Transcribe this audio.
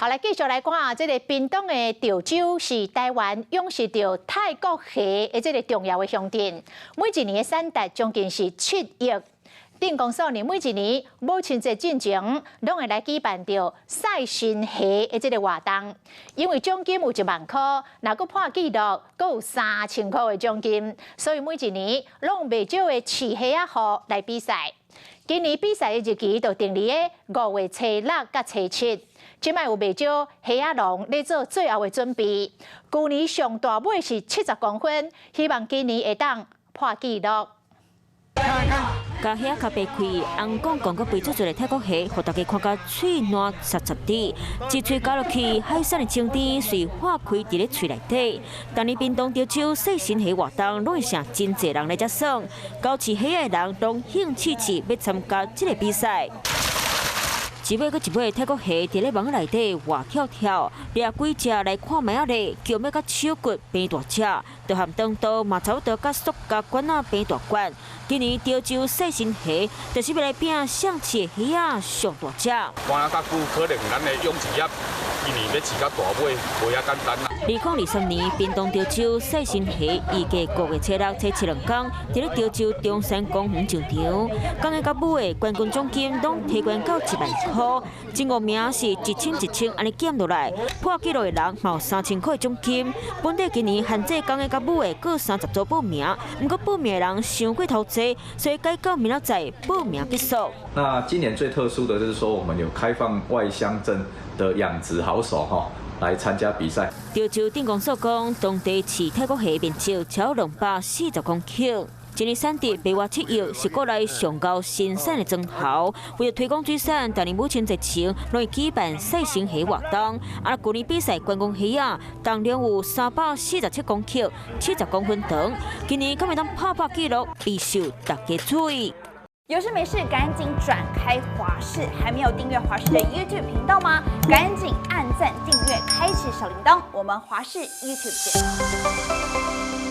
好，來繼續來看這个屏東的潮州是台灣養殖著泰國蝦的這个重要的鄉鎮，每一年的產值將近是7億。鎮公所呢，每一年母親節進前，攏會來舉辦著賽神蝦的這个活動，因為獎金有1萬箍，若閣破紀錄，閣有3000箍的獎金，所以每一年攏袂少的飼蝦仔戶來比賽。今年比賽的日期就定佇个5月初六佮初七。這擺有袂少蝦仔農咧做最後的準備。舊年上大尾是70公分，希望今年會當破紀錄。共蝦仔殼掰開，紅絳絳閣肥嘟嘟的泰國蝦，予大家看甲喙瀾澀澀滴。一喙咬落去，海產的清甜隨化開佇咧喙內底。逐年屏東潮州賽神蝦活動，攏會成真濟人來遮耍，𠢕飼蝦仔的人攏興致致欲參加這个比賽。一尾閣一尾泰國蝦佇咧網內底活跳跳，掠幾隻來看覓仔咧，叫欲佮手骨變大隻，就和長度嘛差不多，佮塑膠罐仔變大罐。今年潮州賽神蝦就是欲來拼誰飼的蝦仔上大隻。搬較久，可能咱的養殖業今年欲飼較大尾，無遐簡單啦。2023年，屏東潮州賽神蝦預計5月初六、初七兩工，佇咧潮州中山公園上場，公的佮母的冠軍獎金攏提懸到1萬箍，前五名是一千一千按呢減落來，破紀錄的人嘛有3000箍的獎金。本底今年限制公的佮母的各30組報名，毋過報名的人傷過頭濟，所以改到明仔載報名結束。那今年最特殊的就是說，我們有開放外鄉鎮的養殖好手哈來參加比賽。潮州鎮公所講，當地飼泰國蝦面積超240公頃。今年產值袂倚7億，是國內上高生產的莊頭。為了推廣水產，逐年母親節前攏會舉辦賽神蝦活動。啊，舊年比賽冠軍蝦仔，重量有347公克，70公分長。今年敢會當拍破紀錄，備受大家注意。有事沒事趕緊轉開華視，還沒有訂閱華視的 YouTube 頻道嗎？趕緊按讚、訂閱、開啟小鈴鐺，我們華視 YouTube 見。